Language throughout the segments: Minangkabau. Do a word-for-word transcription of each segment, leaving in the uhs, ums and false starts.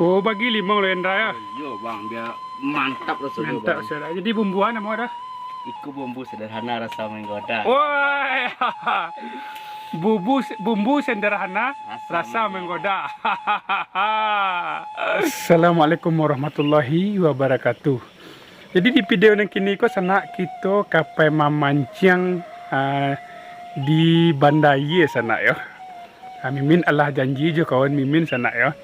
Oh, bagi limo lo Indra yo. Iyo, Bang, bia mantap rasonyo, Mantap Bang. Sudah. Jadi bumbuan namo dah? Iko bumbu sederhana rasa menggoda. Woi. Bumbu bumbu sederhana Rasa rasa menggoda. Assalamualaikum warahmatullahi wabarakatuh. Jadi di video nan kini ko sanak kito ka pai mamanciang, ah, di Banda Aie sanak yo. Ah, Mimin alah janji jo kawan Mimin sanak yo.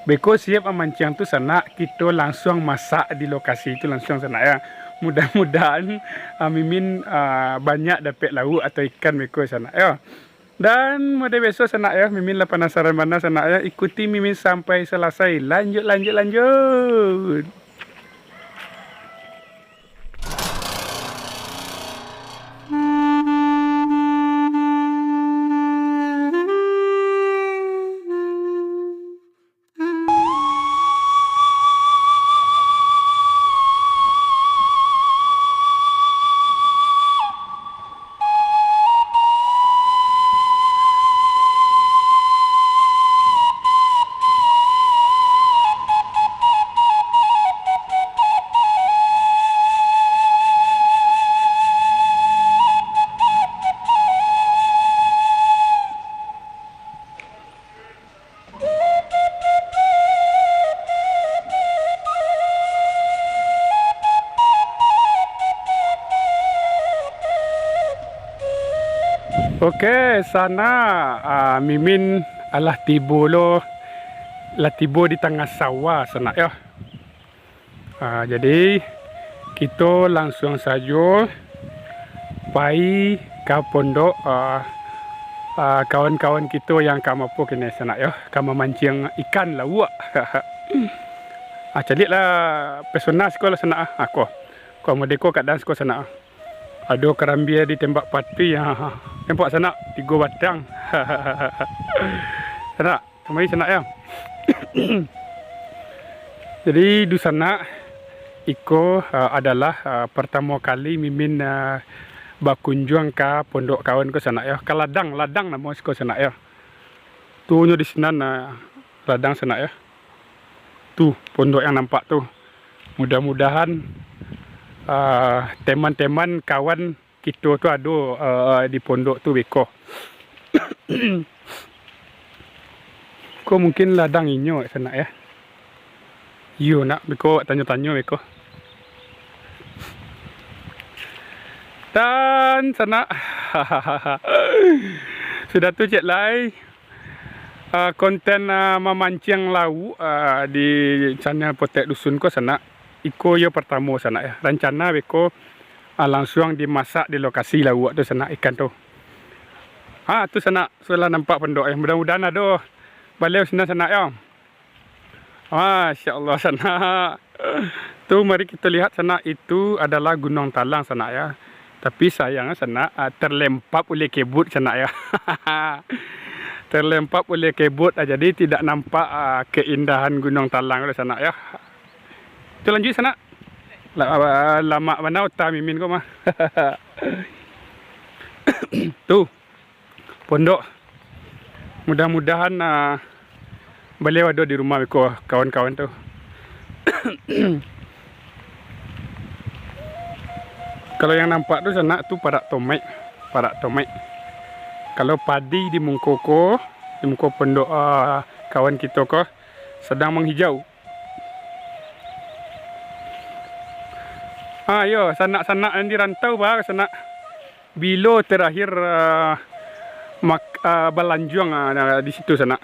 Beko siap mamanciang tu sanak, kito langsuang masak di lokasi tu langsuang sanak yo. Mudah-mudahan, ah, Mimin, ah, banyak dapek lauak atau ikan beko sanak yo. Dan model biaso sanak yo, Mimin lah panasaran bana sanak yo. Ikuti Mimin sampai salasai. Lanjut, lanjut, lanjut. Oke, sanak, ah, Mimin alah tibo lo, lah tibo di tangah sawah, sanak, yo. Ah, jadi, kito langsuang sajo pai ka pondok, ah, ah, kawan-kawan kito yang ka mapo kini, sanak, yo, ka mamanciang ikan lauak. Ah, caliaklah pesona siko lah, sanak, ah. Ah, ko. Ko model ko kaadaan siko, sanak, ah. Ado karambia ditembak patuih, ah. Nampak, sanak? Tigo batang. Sanak. Kamari sanak yo. Jadi, dunsanak, iko, ah, adalah, ah, partamo kali Mimin, ah, bakunjuang ka pondok kawan ko sanak yo, ka ladang, ladang namo siko sanak yo. Tu nyo di sinan, ah, ladang sanak yo. Tu pondok yang nampak tu. Mudah-mudahan, ah, teman-teman kawan kito tu ado, eh, di pondok tu beko. Ko mungkin ladang inyo sanak yo. Iyo nak, beko tanyo-tanyo beko. Dan sanak, sudah tu cek lai, eh, konten, eh, mamanciang lauak, eh, di channel Potek Dusun ko sanak. Iko iyo partamo sanak yo. Rancana beko, ah, langsuang dimasak di lokasi lauak tu sanak, ikan tu. Ha, tu sanak, sudah nampak pondok yo. Mudah-mudahan ado baliau sinan sanak yo. Masya Allah sanak. Tu mari kito lihat sanak, itu adalah Gunung Talang sanak yo. Tapi sayang sanak, ah, terlempap oleh kebut sanak yo. Terlempap oleh kebut, ah, jadi tidak nampak, ah, keindahan Gunung Talang tu sanak yo. Tu lanjuik sanak. La-, lamak bana uta Mimin ko mah. Tu. Pondok. Mudah-mudahan, ah, baliau ado di rumah beko kawan-kawan tu. Kalau yang nampak tu sanak tu parak tomaik, parak tomaik. Kalau padi di muko ko, di muko pondok, ah, kawan kito ko sadang manghijau. Ah, yo, sanak-sanak yang di rantau ba, sanak. Bilo terakhir, ah, mak-, ah, balanjuang, ah, di situ sanak?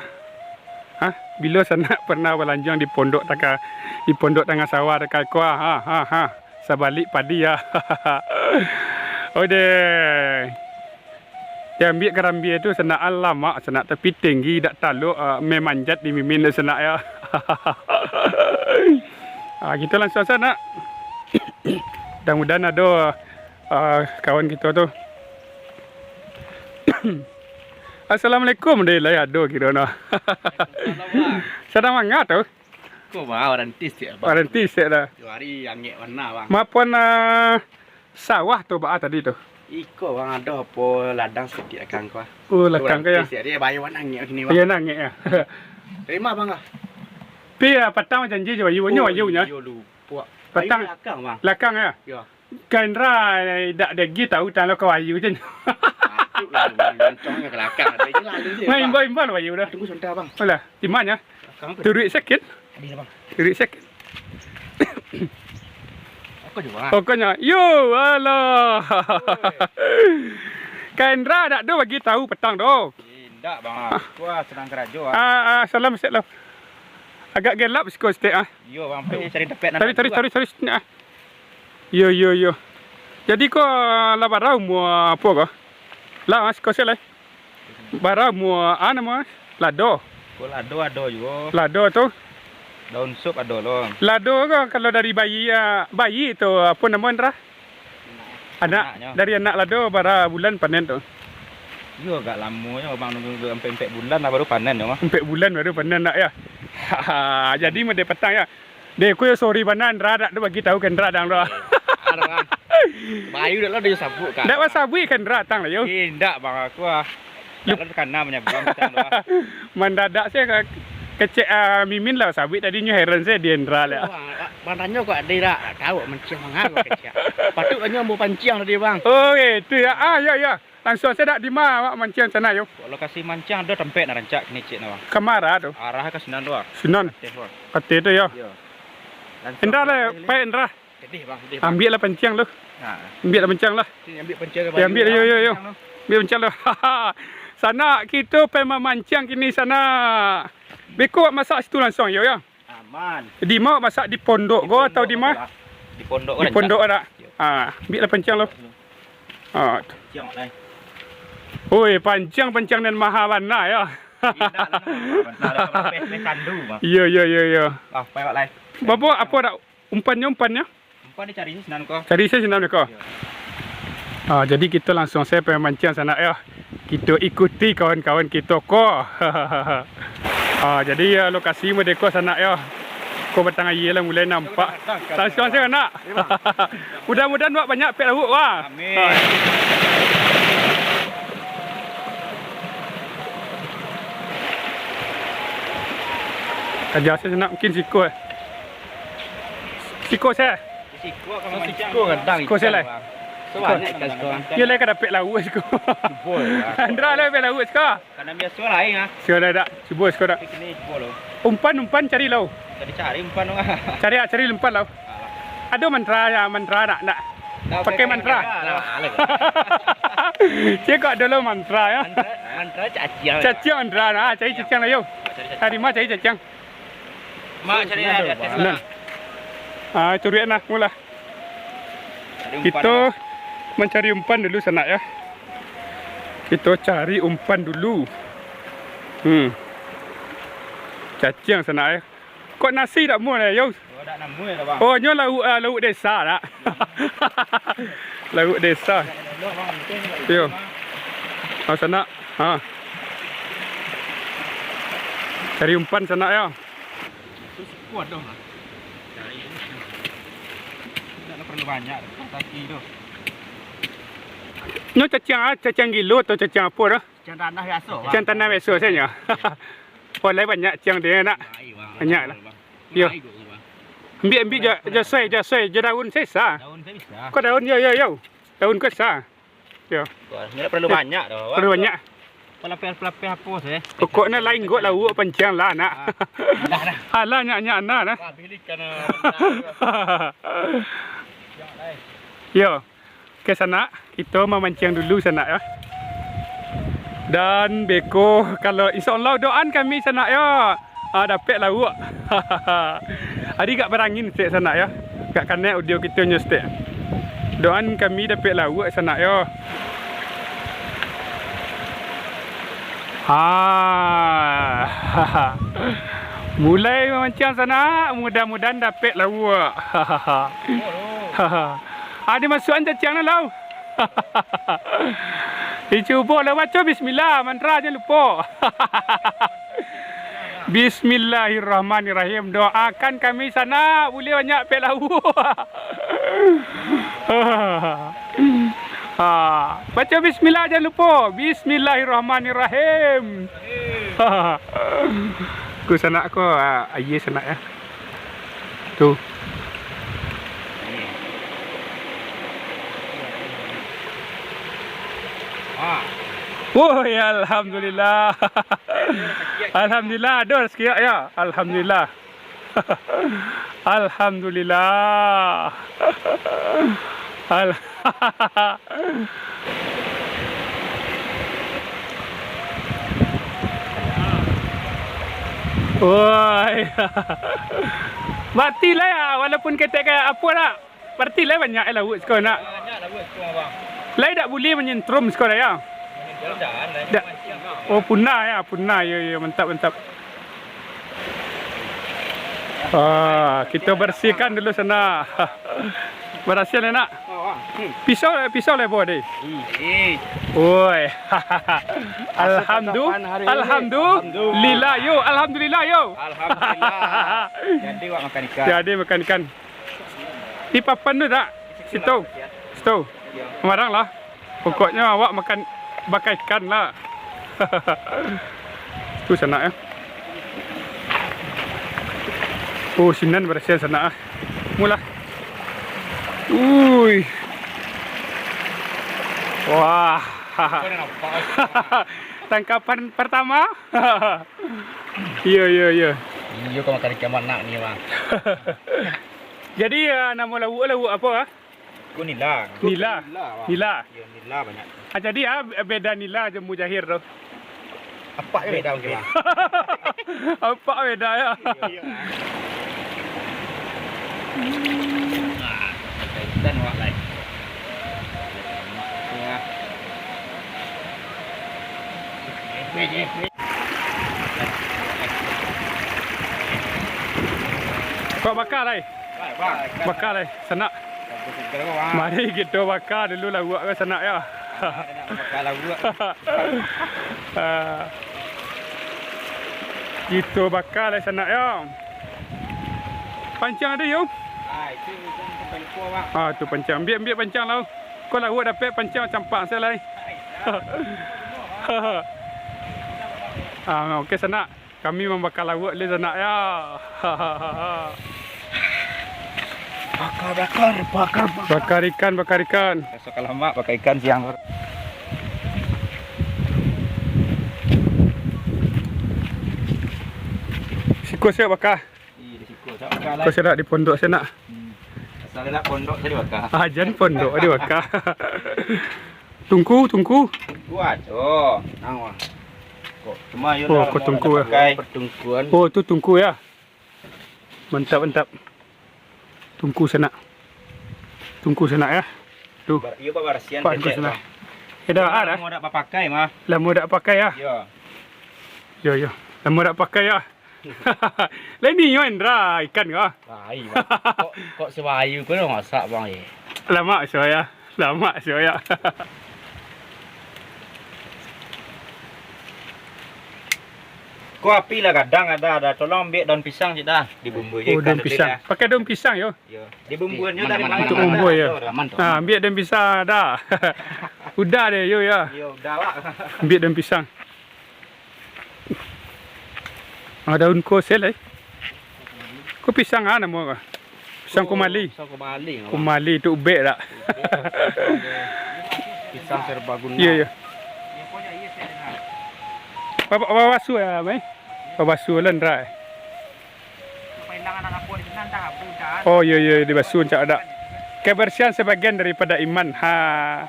Hah? Bilo sanak pernah balanjuang di pondok taka, di pondok tangah sawah taka ko, ah? Ha, ha, ha. Sabalik padi, ah. Ode. Diambiak karambia tu sanak, alamak sanak, tapi tinggi dak talok, ah, memanjat di Mimin tu sanak yo. Ah, kito langsuang sanak. Mudah-mudahan ado, ah, kawan kito tu. Assalamualaikum, deh, lai ado kiro no. Waalaikumsalam, Bang. Sadang manga tu? Ko, Bang, waranti sek, Bang. Waranti sek dah. Tigo hari angek bana, Bang. Mapan, ah, sawah tu, Bang, ah, tadi tu? Iko, Bang, ado apo ladang saketek lakang ko, ah. Oh, lakang ko, yo? Waranti sek, ado bayo angek kini, Bang. Iyo, angek, yo. Tarimo, Bang, ah. Tapi, ah, patang janji jo Wahyu, nyo Wahyu nyo. Iyo, lupo. Patang. Wahyu lakang, Bang. Lakang, yo? Yo. Ka Indra, eh, dak dagi tahu tang lo ka Wahyu je. Patut lah, Bang. Mancong ka lakang. Ado je lalu je, Bang. Imbau-imbau lah Wahyu dah. Tunggu sabanta, Bang. Alah, di ma nyo? Lakang tu. Turuik sakik. Ado lah, Bang. Turuik sakik. Ako juo, Bang. Pokoknyo, yo, alah. Oi. Ka Indra dak do bagi tahu patang do. Indak, Bang. Wah, sanang karajo, ah. Ah, ah, salam sek lo. Agak gelap siko sitek, ah. Iyo, Bang. Pai cari tampek nan Tarik, tarik, tarik, tarik sitek, ah. Iyo, iyo, iyo. Jadi ko, lah bara umua apo ko? Lah, ah, siko sitek lai. Bara umua, ah, namo, lado. Ko lado ado juo. Lado tu? Daun sop ado lo. Lado ko kalau dari bayi, ah, bayi tu, apo namo, Indra? Anak, Anaknyo. Dari anak lado bara bulan panen tu? Iyo, agak lamo nyo, Bang, nunggu ampek, ampek bulan lah baru panen nyo mah. Ampek bulan baru panen nak, yo? Jadi mode patang, yo? Deh, ku yo sorry bana, Indra dak do bagi tahu ka Indra dang do. Ado, Bang. Bayu dak lah dio sabuik kan. Dak basabuik ka Indra tang lah, yo. Eh, indak, Bang, aku ah. Dak lah takana manyabuik macam tu ah. Mandadak se ka-, kecek, ah, Mimin lah sabuik tadi nyo heran se di Indra lah. Wah, Bang tanyo kok ado dak tahu manciang manga kok kecek. Patut lah nyo ambo panciang tadi, Bang. Oh, itu yo. Ah, yo, yo. Langsuang se dak di ma awak manciang sanak yo? Lokasi manciang ado tampek nan rancak kini cik nah, Bang. Ka ma arah tu? Arah ka sinan tu ah. Sinan. Ateh tu ah. Ateh tu yo. Iyo. Langsuang Indra lah, pai Indra. Pedih, Bang, pedih, Bang. Ambiak lah panciang tu. Nah. Ambiak lah panciang lah. Sini ambiak panciang. Yo, ambiak, yo, yo, yo. Panciang tu. Ambiak panciang tu. Sanak, kito pai mamanciang kini sanak. Beko awak masak situ langsuang yo, yo. Aman. Di ma awak masak, di pondok ko atau di ma? Di pondok ko rancak. Di pondok ado. Yo. Ah, ambiak lah panciang tu. Ah. Panciang lah. Oi, panciang, panciang nan maha bana yo. Indak lah, maha bana. Lah, lah, lah, lah, lah, lah, lah. Iyo, iyo, iyo, iyo. Ah, pai awak lai. Babo, apo dak umpannyo, umpannyo? Umpan dicari sinan ko. Cari sinan ko. Iyo. Ah, jadi kito langsuang sajo pai manciang sanak yo. Kito ikuti kawan-kawan kito ko. Ah, jadi yo lokasi mode ko sanak yo. Ko batang aia lah mulai nampak. Langsuang sajo nak. Mudah-mudahan awak banyak pek lauak, wah. Amin. Ah. Kaja sajo nak, mungkin siko eh. Siko sajo. Siko ka mamanciang. Siko gadang. Siko sajo lai. Siko. Banyak ikan siko. Iyo lai ka dapek lauak siko. Cubo lah. Indra lai dapek lauak siko. Kadang biaso lai ah. Siko lai dak. Cubo siko dak. Tapi kini cubo lo. Umpan, umpan cari lo. Cari-cari umpan lo ah. Cari, cari umpan lo. Alah. Ado mantra yo, mantra nak, nak. Pakai mantra. Alah, alah. Cek kok ado lo mantra yo. Mantra, mantra caciang. Caciang mantra nah, cari caciang lah yo. Cari caciang. Tadi mah cari caciang. Mak cari di ateh lah. Nah. Ah, curiak nah, mula. Cari umpan. Kito mancari umpan dulu sanak yo. Kito cari umpan dulu. Hmm. Caciang sanak yo. Kok nasi dak muah yo? Oh, dak namuah dah, Bang. Oh, nyo lauak, ah, lauak desa dak? Lauak desa. Yo. Ah, sanak. Ha. Cari umpan sanak yo. Siko ado lah. Indak lah paralu banyak, kaki tu. Nyo caciang, ah, caciang gilo atau caciang apo tu? Caciang tanah biaso, Bang. Caciang tanah biaso sajo nyo. Oh, lai banyak caciang tu nak. Banyak lah. Bang. Yo. Ambiak, ambiak jo, jo suai, jo suai, jo daun sajo bisa. Daun sajo bisa. Ko daun, yo, yo, yo. Daun ko bisa. Yo. Wah, indak paralu banyak doh. Paralu banyak. Palapeh-palapeh apo sajo. Pokoknyo lain gok lauak panciang lah, nak. Ah, dah, dah. Alah, nyak-nyak nah, nah. Wah, pilih kana. Yo. Oke, sanak, kito mamanciang dulu, sanak, yo. Dan beko, kalau insya Allah doaan kami, sanak, yo. Ah, dapek lauak. Ari agak barangin saketek sanak yo. Agak kanai audio kito nyo saketek. Doaan kami dapek lauak sanak yo. Ha. Mulai mamanciang sanak, mudah-mudahan dapek lauak. Ado masuakan caciang lah. Dicubo lah baco bismillah, mantra jan lupo. Bismillahirrahmanirrahim. Doakan kami sanak buliah banyak pek lauak. Ha, baco bismillah jan lupo. Bismillahirrahmanirrahim. Ko sanak ko, ah, aia sanak yo. Tu. Woi, alhamdulillah. Alhamdulillah, ado rasaki yo. Alhamdulillah. Alhamdulillah. Al- Woi. Barati lai, ah, walaupun ketek ka apo nak, barati lai banyak, eh, lauak siko nak. Banyak lauak siko, Bang. Lai dak buliah manyentrum siko dah, yo? Manyentrum dah, lai dak. Mancing, Bang. Oh, punah yo, punah. Yo, yo, mantap, mantap. Ah, kito barasiahkan dulu sanak. Barasiah lai nak? Pisau, pisau lai buah deh. Woi. Alhamdulillah. Alhamdulillah yo, alhamdulillah yo. Alhamdulillah. Jadi awak makan ikan. Jadi makan ikan. Di papan tu tak? Situ. Situ. Yo. Marang lah. Pokoknyo awak makan, bakar ikan lah. Tu sanak yo. Oh, sinan barasiah sanak ah. Mulah. Ui. Wah. Tangkapan pertama. Iyo, iyo, iyo. Iyo, kau makan ikan manak ni, Bang. Jadi, ah, namo lauak, lauak apo, ah? Ko nila. Nila. Nila, Bang. Nila. Iyo, nila banyak. Ah, jadi, ah, beda nila jo mujahir tu. Apak beda mungkin, Bang. Apak beda yo. Iyo, iyo. Ah, ikan awak lai. Kau bakar lai. Bakar lai, sanak. Mari kito bakar dulu lauak ko sanak yo. Bakar lauak. Ah. Kito bakar lai sanak yo. Pancang ado yo. Ah, tu pancang. Ambiak, ambiak pancang lah. Ko lauak dapek, pancang campak se lai. Ah, oke sanak. Kami mambakar lauak dulu sanak yo. Bakar, bakar, bakar, bakar. Bakar ikan, bakar ikan. Raso ka lamak bakar ikan siang. Siko siap bakar. Ih, di siko, siap bakar lai. Ko siap di pondok siap nak. Hmm. Asal nak pondok tadi bakar. Ah, jan pondok tadi bakar. Tungku, tungku. Tungku ajo. Nang wah. Kok cuma yo. Oh, lah, kok tungku yo. Pertungkuan. Oh, tu tungku yo. Mantap, mantap. Tungku sanak. Tungku sanak yo. Tu. Bar-, iyo, Pak, barasian. Pak, tungku sanak. Yo dah, ah, dah. Lamo dak bapakai mah. Lamo dak pakai yo. Yo. Yo, yo. Lamo dak pakai yo. Lai nio Indra ikan ko? Lai, Bang. Kok, kok sabayu ko lah masak, Bang, eh? Lamak suaya. Lamak suaya. Ko api lah gadang ado, ado. Tolong ambiak daun pisang cik dah. Dibumbu je. Oh, ikan daun tu pisang. Dah. Pakai daun pisang yo? Yo. Dibumbuan je. Aman, dari aman, bawah. Aman, aman. Untuk bumbu yo. Aman, aman. Ah, ambiak daun pisang dah. Udah deh yo yo. Yo, udah lah. Ambiak daun pisang. Ah, daun ko se lai. Ko pisang ah namo ko? Pisang ko, kumali. Pisang kumali, Bang. Kumali tu ubek dak? Ubek. Pisang serbaguna. Iyo, iyo. Bapak, bapak basuh ya, Mai? Bapak basuh lah, Indra. Oh, iyo, iyo, dibasuh cak dak. Kebersihan sebagian daripada iman. Ha.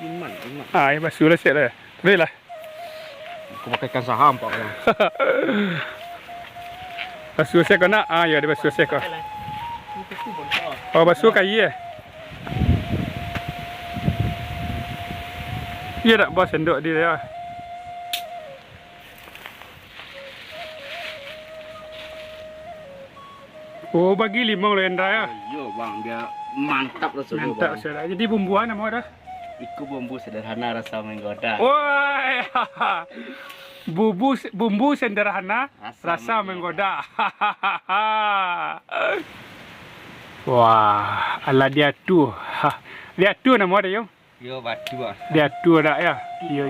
Iman, iman. Ah, iyo, basuh lah, siap lah. Boleh lah. Aku pakai ikan saham, Pak. Basuh se ko nak? Ah, yo, dibasuh se ko. Oh, basuh ka aia. Iyo dak, bawa sendok di yo. Oh, bagi limau lah, Indra, yo? Oh, iyo, Bang, bia mantap rasonyo, Bang. Mantap, sudah. Jadi, bumbuan namo dah? Iko bumbu sederhana rasa menggoda. Woi, bumbu, bumbu sederhana rasa menggoda. Wah, alah diatu. Diatu namo dah, yo? Yo, batu ah. Diatu dak yo? Iyo.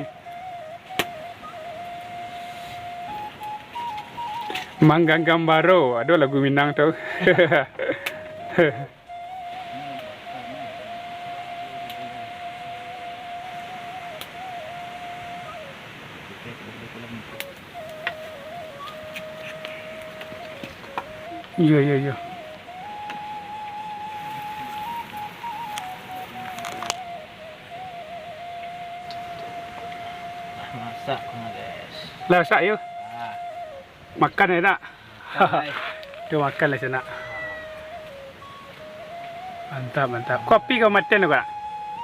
Mangganggam baro, ado lagu Minang tu. Iyo, iyo, iyo. Masak, guys. Lah masak, yo. Ah. Makan, yo, nak? Makan, ai. Tu makan lah, sanak. Mantap, mantap. Kopi kau maten tu, Kak?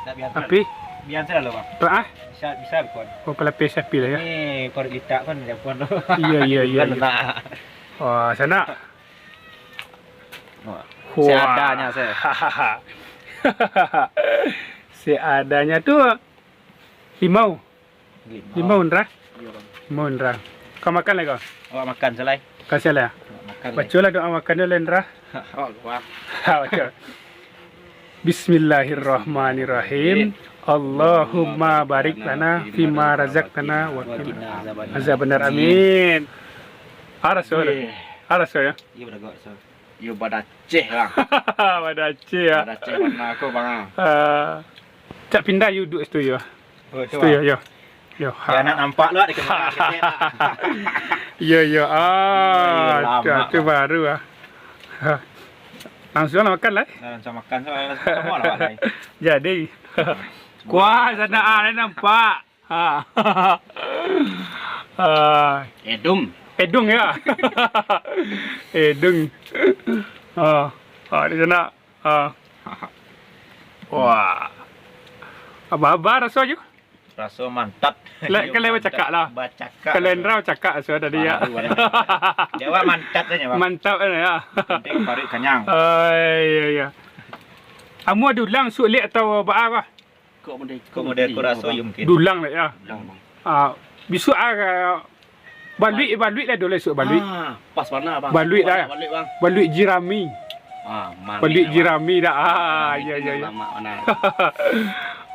Tak, biar. Kopi? Biar saja lah, Bang. Ah? Bisa, bisa, Bang. Oh, pelapis sapi lah, yo. Ni paruik litak kan, dia pun tu. Iyo, iyo, iyo, iyo. Bukan, nak. Wah, sanak. Wah. Wah. Seadanya, saya. Seadanya tu limau. Limau. Limau, Indra? Iyo, Bang. Limau, Indra. Kau makan lah, kau? Awak makan, salai. Makan, salai. Awak makan, lai. Bacolah doa makan dulu, Indra. Awak lupa. Ha, baco. Bismillahirrahmanirrahim. Allahumma barik lana fima razaqtana wa qina azabannar. Amin. Araso, Bang. Araso, yo? Iyo, badagak, so. Yo, badaceh, Bang. Badaceh, ah. Badaceh warna aku, Bang, ah. Ah. Cak pindah yu duduak situ, yo. Oh, itu, situ, Bang. Yo, yo. Yo, ha. Ya, nak nampak lu, ada kena ketek, ah. Yo, yo. Ah, yo, tu, lamak, tu Bang. Baru, ah. Ha. Langsung lah makan lah. Nah, langsung makan, so, langsung ketemu lah, Bang, lai. Jadi. Kuah sanak, ah, nampak. Ha. Ah. Edung. Edung, yo. Edung. Ah. Ah, di sanak. Ah. Wah. Aba-aba raso jo? Raso mantap. Lah, kan lai bacakak lah. Bacakak. Kalau Indra bacakak raso tadi, yo. Baru, baru. Dia awak mantap saja, Bang. Mantap kan, yo? Penting paruik kanyang. Oh, iyo, iyo. Amuah diulang sulik atau baa, Bang? Kok model, kok model aku raso, yo, mungkin. Dulang lah, yo. Dulang, Bang. Ah, bisuak, ah, baluik, baluik lah dulu, bisuak baluik. Ah, pas bana, Bang. Baluik lah. Baluik, Bang. Baluik jirami. Ah, mantap, Bang. Baluik jirami dah. Ah, iyo, iyo, iyo. Lamak bana.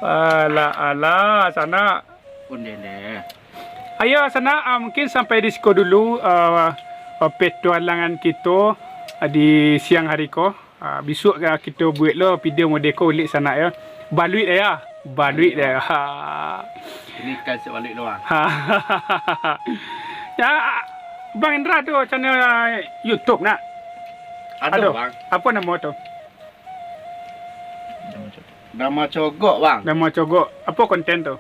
Alah, alah, sanak. Ondeh, ondeh. Ayo, sanak, ah, mungkin sampai di siko dulu, ah, ah, petualangan kito, ah, di siang hari ko. Ah, bisuak, ah, kito buek lo video model ko ulik sanak, yo. Baluik dah, yo. Baluik dah, yo. Ha. Ini kan sebaluik lo, Bang. Ha. Yo, Bang Indra ado channel, ah, YouTube, nak? Ado, ado, Bang. Apo namo tu? Dama Cogok, Bang. Dama Cogok. Apo konten tu?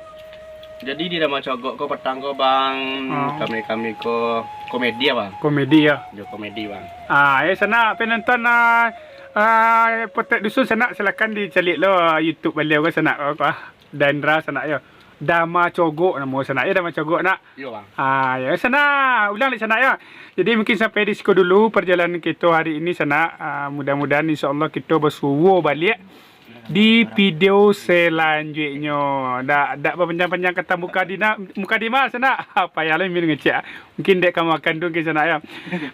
Jadi di Dama Cogok ko patang ko, Bang, oh, kami-kami ko komedi, Bang. Komedi, yo? Yo, komedi, Bang. Ah, yo, sanak penonton, ah, ah, Potek Dusun sanak, silakan dicaliak lo, ah, YouTube baliau ko sanak, ko, ko, ah, Dandra sanak, yo. Dama Cogok namo sanak, yo, Dama Cogok, nak? Iyo, Bang. Ah, yo, sanak, ulang dek sanak, yo. Jadi mungkin sampai di siko dulu perjalanan kito hari ini sanak. Ah, mudah-mudahan insyaallah kito basuo baliak di video selanjutnyo. Dak, dak bapanjang-panjang kata mukadina-, mukadimah sanak. Payah lah Mimin ngecek. Mungkin dek ka makan tu, mungkin sanak, yo.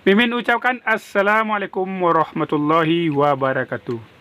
Mimin ucapkan assalamualaikum warahmatullahi wabarakatuh.